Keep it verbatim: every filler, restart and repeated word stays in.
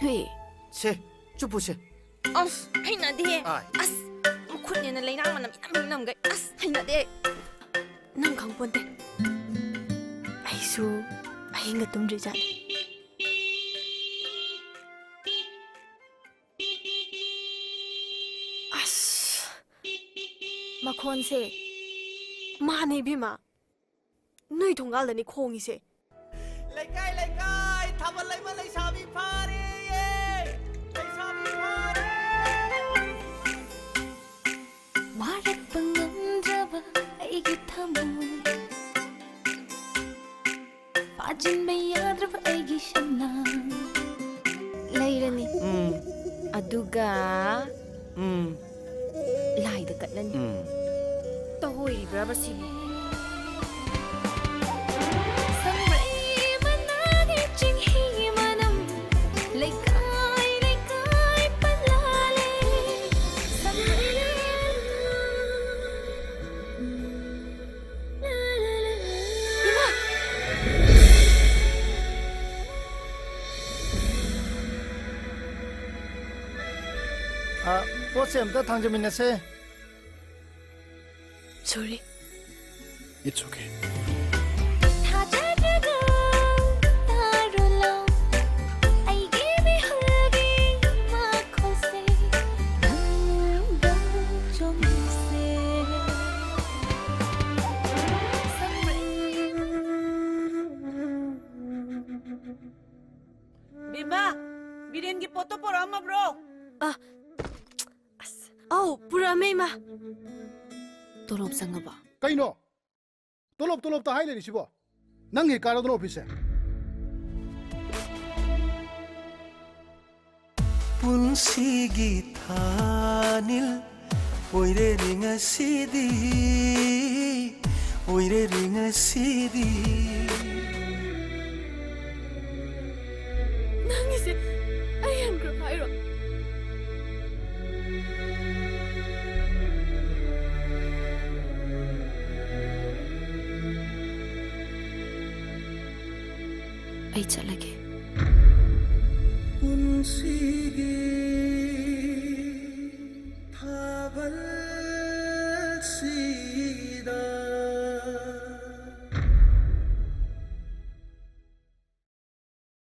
ꯊꯨꯏ꯫ ꯁꯦ, ꯆꯨꯞꯄꯨꯁꯦ꯫ ꯑꯁ, ꯍꯩꯅꯗꯦ꯫ ꯑꯥꯏ꯫ ꯑꯁ, ꯃꯈꯨꯠꯅꯦꯅ ꯂꯩꯅꯥꯡ ꯃꯅꯝ ꯏꯅꯝ ꯏꯅꯝꯒꯩ꯫ ꯑꯁ, ꯍꯩꯅꯗꯦ꯫ ꯅꯪ ꯈꯪꯄꯣꯟꯇꯦ꯫ ꯑꯩꯁꯨ ꯑꯍꯤꯡꯒ ꯇꯨꯝꯗ꯭ꯔꯤꯖꯥꯠꯅꯤ꯫ ꯑꯁ, ꯃꯈꯣꯟꯁꯦ ꯃꯥꯅꯦ ꯏꯕꯦꯝꯃ꯫ ꯅꯣꯏ ꯊꯣꯡꯒꯥꯜꯗꯅꯤ ꯈꯣꯡꯉꯤꯁꯦ꯫ ꯂꯩꯀꯥꯏ, ꯂꯩꯀꯥꯏ, ꯊꯥꯕꯜ ꯂꯩꯃ ꯂꯩꯁꯥꯕꯤ ꯐꯥꯔꯦꯌꯦ! ꯂꯩꯁꯥꯕꯤ ꯐꯥꯔꯦ! ꯋꯥꯔꯛꯄ ꯉꯝꯗ꯭ꯔꯕ ꯑꯩꯒꯤ ꯊꯃꯣꯏ, ꯐꯥꯖꯤꯟꯕ ꯌꯥꯗ꯭ꯔꯕ ꯑꯩꯒꯤ ꯁꯝꯂꯥꯡ꯫ ꯂꯩꯔꯅꯤ꯫ ꯎꯝ꯫ ꯑꯗꯨꯒ ꯎꯝ꯫ ꯂꯥꯏꯗ ꯀꯠꯂꯅꯤ꯫ ꯎꯝ꯫ ꯇꯧꯍꯣꯏꯔꯤꯕ꯭ꯔꯕ ꯁꯤꯕꯨ? ꯁꯪꯕ꯭ꯔꯩ ꯃꯅꯥꯒꯤ ꯆꯤꯡꯍꯤ ꯃꯅꯝ, ꯂꯩꯀꯥꯏ ꯂꯩꯀꯥꯏ ꯄꯜꯂꯥꯂꯦ꯫ ꯁꯪꯕ꯭ꯔꯩ ꯃꯅꯥ-, ꯂꯥ, ꯂꯥ, ꯂꯥ, ꯂꯥ꯫ ꯏꯃꯥ! ꯑ, ꯄꯣꯠꯁꯦ ꯑꯝꯇ ꯊꯥꯡꯖꯃꯤꯟꯅꯁꯦ꯫ Sorry. It's okay. ꯊꯥꯖꯗ꯭ꯔꯒ ꯇꯥꯔꯣ ꯂꯥꯎ, ꯑꯩꯒꯤ ꯃꯤꯍꯨꯜꯒꯤ ꯃꯈꯣꯜꯁꯦ, ꯅꯪꯕꯨ ꯆꯨꯝꯁꯦ꯫ ꯕꯤꯃꯥ, ꯕꯤꯔꯦꯟꯒꯤ ꯄꯣꯠꯇꯣ ꯄꯣꯔꯛꯑꯝꯃꯕ꯭ꯔꯣ? ꯑ, ꯑꯁ, ꯑꯧ, ꯄꯨꯔꯛꯑꯝꯃꯦ, ꯏꯃꯥ꯫ ꯇꯣꯂꯣꯞ ꯆꯪꯉꯕꯣ? ꯀꯩꯅꯣ? ꯇꯣꯂꯣꯞ, ꯇꯣꯂꯣꯞꯇ ꯍꯥꯏ ꯂꯩꯔꯤꯁꯤꯕꯣ? ꯅꯪ ꯍꯦꯛ ꯀꯥꯔꯗꯅ ꯑꯣꯐꯤꯁꯁꯦ? ꯄꯨꯟꯁꯤꯒꯤ ꯊꯥꯅꯤꯜ ꯑꯣꯏꯔꯦꯅꯦ ꯉꯁꯤꯗꯤ, ꯑꯣꯏꯔꯦꯅꯦ ꯉꯁꯤꯗꯤ꯫ ꯅꯪꯒꯤꯁꯦ ꯑꯩ ꯍꯟꯈ꯭ꯔꯣ ꯍꯥꯏꯔꯣ? ꯑꯩ ꯆꯠꯂꯒꯦ꯫ ꯁꯤꯒꯤ